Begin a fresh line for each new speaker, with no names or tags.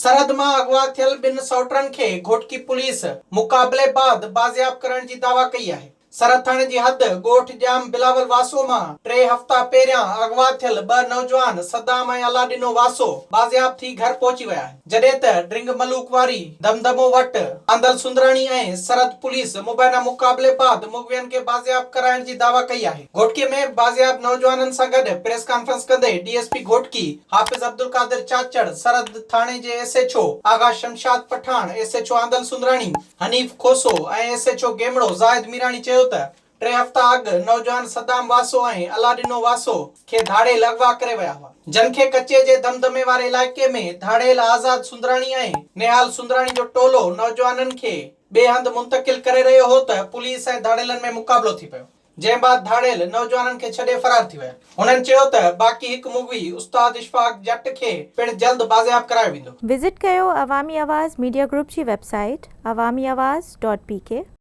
سرحد مان اغوا ٿيل ٻن سئوٽرن کي گهوٽڪي پوليس مقابلي بعد بازياب ڪرڻ جي دعويٰ ڪئي آهي. سرحد ٿاڻي جي حد ڳوٺ ڄام بلاول واسو مان ٽي هفتا پهريان اغوا ٿيل ٻه نوجوان صدام ۽ الله ڏنو واسو بازياب ٿي گهر پهچي ويا آهن. جڏهن ته ڊرنگ ملوڪ واري دمدمو وٽ آندل سندراڻي ۽ سرحد پوليس مبينا مقابلي بعد مغوين کي بازياب ڪرائڻ جي دعويٰ ڪئي آهي. گهوٽڪي ۾ بازياب نوجوانن سان گڏ پريس ڪانفرنس ڪندي D S P Ghotki Hafiz Abdulqadir Chachar, Sarhad ٿاڻي جي S H O Agha Shamshad Pathan, S H O Andal Sundrani Hanif Khoso ۽ S H O Gemro Zahid Mirani چيو ته ٽي هفتا اڳ نوجوان صدام واسو ۽ الله ڏنو واسو کي ڌاڙيل اغوا ڪري ويا هئا، جن کي ڪچي جي دمدمي واري علائقي ۾ ڌاڙيل آزاد سندراڻي ۽ نهال سندراڻي جو ٽولو نوجوانن کي ٻئي هنڌ منتقل ڪري رهيو هو ته پوليس ۽ ڌاڙيلن ۾ مقابلو ٿي پيو، جنهن بعد ڌاڙيل نوجوانن کي ڇڏي فرار ٿي ويا. هنن چيو ته باقي هڪ مغوي استاد اشفاق جٽ کي پڻ جلد بازياب ڪرايو ويندو.
وزٽ ڪيو عوامي آواز ميڊيا گروپ جي website Awami Awaz dot P K.